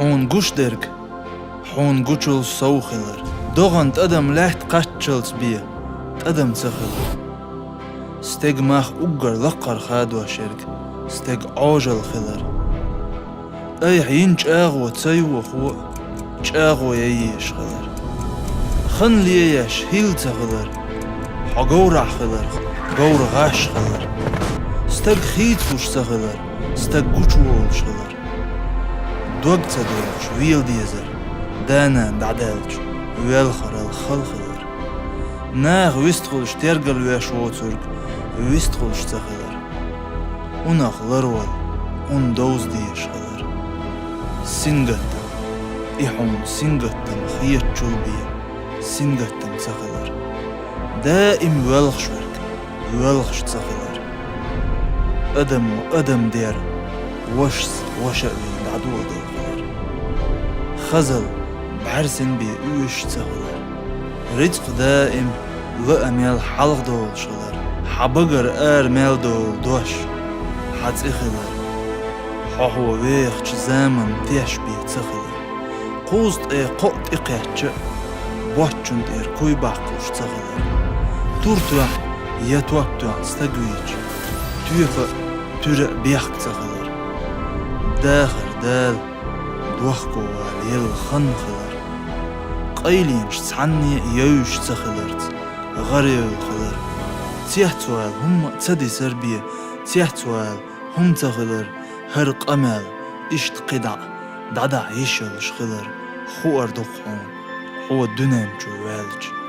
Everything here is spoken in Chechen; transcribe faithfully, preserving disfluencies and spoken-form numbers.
Хьуна гуш дерг хьуна гучул сов хилар. ДогӀан тӀадам лаьтта кхаччалц бе тӀадам ца хилар. Стеган мах уггар лакхара хадош ерг стеган Ӏожалла хилар. Айхьа йина чӀагӀо ца йохо а, чӀагӀо яйеш хилар. Хан лееш хӀилла ца хилар, хьо говрахь хиларх говра гӀаш хилар. Стаг хийцалуш ца хилар, стаг гучуволуш хилар. Дог ца догӀуш вела дезар, да-нана дӀадаьлча, воьлхарал хала хилар. Наха вистхуьлуш тергал веш воцург вистхуьлуш ца хилар. Унах ларвала, ун довза дезаш хилар. Сингаттам, и хьуна сингаттам хетачул бен, сингаттам ца хилар. Даим воьлхуш верг воьлхуш ца хилар. Адамо адам дер, вашас ваша а вийна дӀадоладелла хилар. Хазал бӀаьрсина бен уьш ца хилар. Рицкъ даим лаа мел хьалха долуш хилар. Хьан багара ара мел долу дош хьан цӀе хилар. Хьо хьо вехачу заманна теш бен ца хилар. Кхузткъе кхоъ тӀекхаьчча а, боцчунна тӀера куй баккхалуш ца хилар. Тур тоьхна я топ тоьхна стаг вийча, тоьпа а, туьра а бехк ца хилар. Дахар Дала дохко вала елла хан хилар. Къайленаш цхьанне а йовзуш ца хиларца, гӀаревлла хилар. Цецвала хӀумма а ца дисар бен, цецвала хӀума ца хилар, хӀара къамел иштта кхидӀа а дӀадахьа йиш йолуш хилар, хуур ду-кх хьуна, хьо дуьнен чу ваьлча.